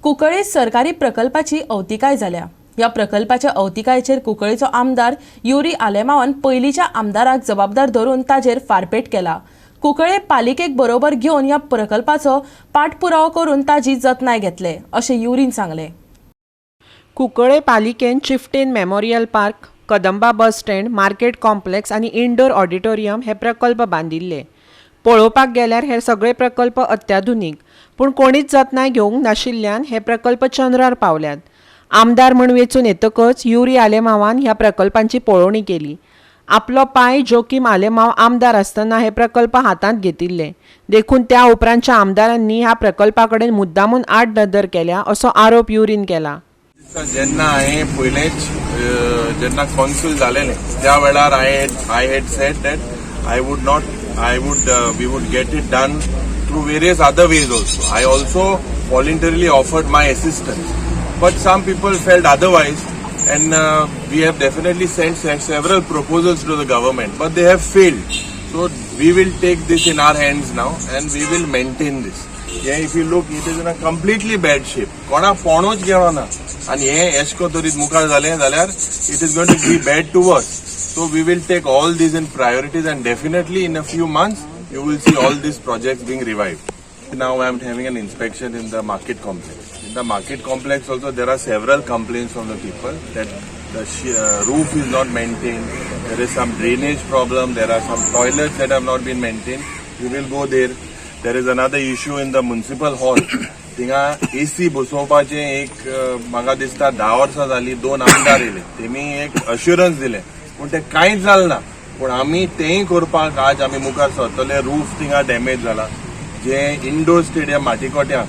कुंकळ्ळे सरकारी प्रकल्पाची अवतिकाय जाल्या. ह्या प्रकल्पाच्या अवतिकायेचेर कुंकळ्ळेचो आमदार युरी आलेमांवान पयलींच्या आमदाराक जबाबदार धरून ताजेर फारपेट केला. कुंकळ्ळे पालिकेक बरोबर घेवन ह्या प्रकल्पाचो पाठपुरावो करून ताजी जतनाय घेतले, अशें युरीन सांगलें. कुंकळे पालिकेन chieftain memorial park, Kadamba bus stand, market complex आनी इंडोर ऑडिटोरियम हे प्रकल्प बांदिल्ले. पळोवपाक गेल्यार हे सगळे प्रकल्प अत्याधुनीक, पूण कोणीच जतनाय घेवंक नाशिल्ल्यान हे प्रकल्प चंद्रार पावल्यात. आमदार म्हूण वेंचून येतकच युरी आलेमांवान ह्या प्रकल्पांची पळोवणी केली. आपलो पाय जोकीम आलेमांव आमदार आसतना हे प्रकल्प हातांत घेतिल्ले, देखून त्या उपरांतच्या आमदारांनी ह्या प्रकल्पा कडेन मुद्दामून आड नदर केल्या, असो आरोप युरीन केला. जेन्ना हांवें पयलेंच जेन्ना कॉन्सूल जालेलें, त्या वेळार I had said that I would not I would we would get it done through various other ways also. I also voluntarily offered my assistance, but some people felt otherwise, and we have definitely sent several proposals to the government, but they have failed. So we will take this in our hands now and we will maintain this. हे if you look, it is in a completely bad shape. कोणा पोणूच गेलो ना आनी हे एशको तरी मुखार जालें जाल्यार it is going to be bad to worse. So we will take all these in priorities, and definitely in a few months you will see all these projects being revived. Now I am having an inspection in the market complex. In the market complex also, there are several complaints from the people that the roof is not maintained, there is some drainage problem, there are some toilets that have not been maintained. We will go there. There is another issue in the municipal hall. थिंगा AC बसोवपाचें एक म्हाका दिसता 10 वर्सां जाली, दोन आमदार येयले, तेमी एक अश्युरन्स दिलें, पूण तें कांयच जालें ना. पूण आमी तेंय करपाक आज आमी मुखार सरतले. रूफ थिंगा डॅमेज जाला. जे इंडोर स्टेडियम माटीकोट्या,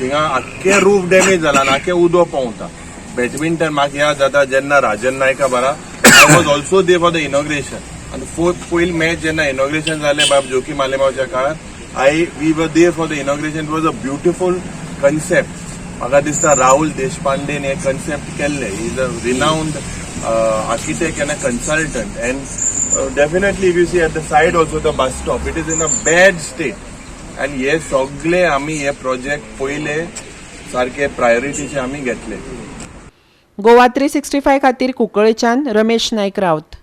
थिंगा आख्खे रूफ डॅमेज जाला आनी आख्खे उदक पोंवता. बॅडमिंटन म्हाका याद जाता, जेन्ना राजन नायका बारा, I was also there for the inauguration, आनी पयली मॅच जेन्ना इनॉग्रेशन जालें बाब जोकीम आलेमावच्या काळार, I we were there for the inauguration. It was a beautiful concept. म्हाका दिसता राहुल देशपांडेन हे कन्सेप्ट केल्ले. Is a renowned architect and a consultant, and definitely, if you see at the side also, the bus stop, it is in a bad state. And हे सगळे आमी हे project पयले सारके प्रायोरिटीचे आमी घेतले. गोवा 365 खातीर कुंकळेच्यान रमेश नायक राऊत.